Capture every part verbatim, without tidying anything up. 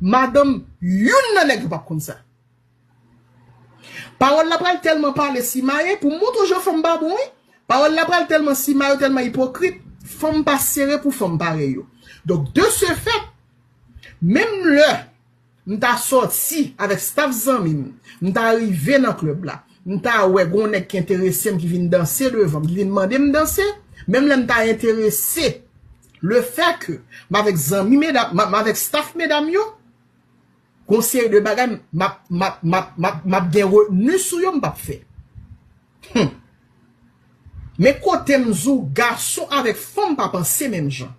Madanm youn nan nèg yo p ap konn sa. Pawòl la pral tèlman pale simaye pou m montre w jan fanm pa bon, wi. Pawòl la pral tèlman simaye, tèlman ipokrit, fanm pa sere pou fanm parèy yo. Donk, de ce fait, menm lè m ta sòti avèk staff zanmi m, m ta rive nan klèb la, m ta wè gon nèg ki enterese m, ki vin danse devan m, ki vin mande m danse, menm lè m ta enterese, le fait que m avèk zanmi medam, m, m avèk staff medam yo, gon seri de bagay m ap, m ap, m ap, m ap, m ap gen retni sou yo, m p ap fè. Hmm. Men kote m di w, gason avèk fanm pa panse menm jan.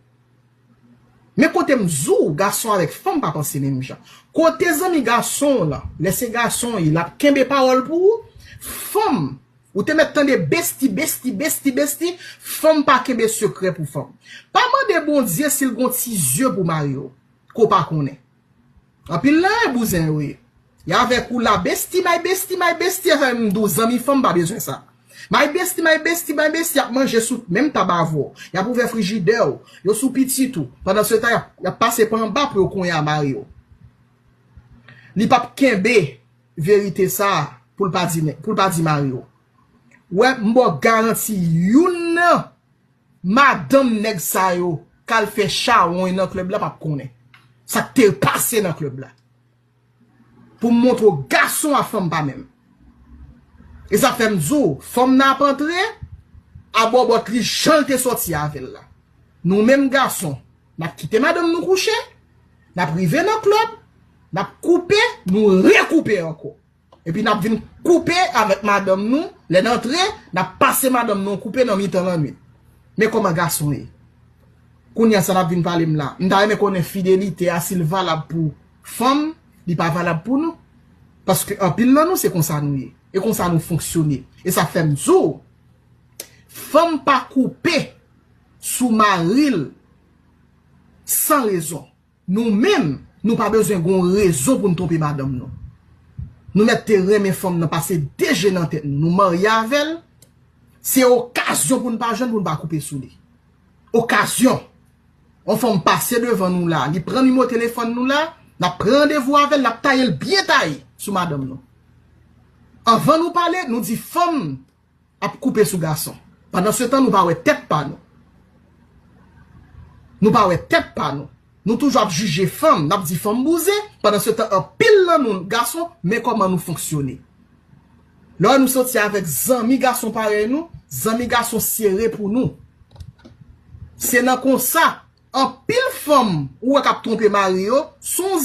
Men kote m di w, gason avèk fanm pa panse menm jan. Kote zanmi gason w lan, lè se gason w ye, l ap kenbe pawòl pou ou, fanm, ou te mèt tande besti, besti, besti, besti, fanm pa kenbe sekrè pou fanm. Pa mande Bondye si l gon ti zye pou mari w, ke w pa konnen. Anpil nan yo bouzen yo ye. Y avèk ou la, besti, my besti, my besti, afè m di w, zanmi fanm pa bezwen sa. My besti, my besti, my besti, y ap manje sou menm tab avè w. Y ap ouvè frijidè w. Yo sou pitit ou. Pandan se tan, y ap, y ap pase pa anba pou yo konyen a mari w. Li p ap kenbe verite sa a pou l pa di, pou l pa di mari w. Wè, m ba w garanti, youn nan madanm nèg sa yo k al fè chawony nan klèb la p ap konnen sa k te pase nan klèb la. Pou m montre w gason a fanm pa menm. E sa fè m di w, fanm nan ap antre a bòbòt li jan l te sòti avè l la. Nou menm gason, n ap kite madanm nou kouche, n ap rive nan klèb, n ap koupe, nou rekoupe ankò. Epi n ap vin koupe avèk madanm nou, lè n antre, n ap pase madanm nou koupe nan mitan lannwit. Men kòman gason ye. Kounye a sa n ap vin pale m la. M ta renmen konnen fidelite a si l valab pou fanm, li pa valab pou nou. Paske anpil nan nou se konsa nou ye. E konsa nou fonksyone. E sa fè m di w, fanm pa koupe sou mari l san rezon. Nou menm, nou pa bezwen gon rezon pou n twonpe madanm nou. Nou mèt te renmen fanm nan pase de je nan tèt nou. Nou marye avè l, se okazyon pou n pa jwenn pou n pa koupe sou li. Okazyon. Yon fanm pase devan nou la, li pran nimewo telefòn nou la, n ap pran randevou avè l, n ap taye l byen taye sou madanm nou. Anvan nou pale, nou di fanm ap koupe sou gason. Pandan se tan, nou pa wè tèt pa nou. Nou pa wè tèt pa nou. Nou toujou ap jije fanm, n ap di fanm bouzen, pandan se tan, anpil nan nou, gason, men kòman nou fonksyone. Lè nou soti avèk zanmi gason parèy nou, zanmi gason sere pou nou. Se nan konsa, anpil fanm ou wè k ap twonpe mari yo, se yon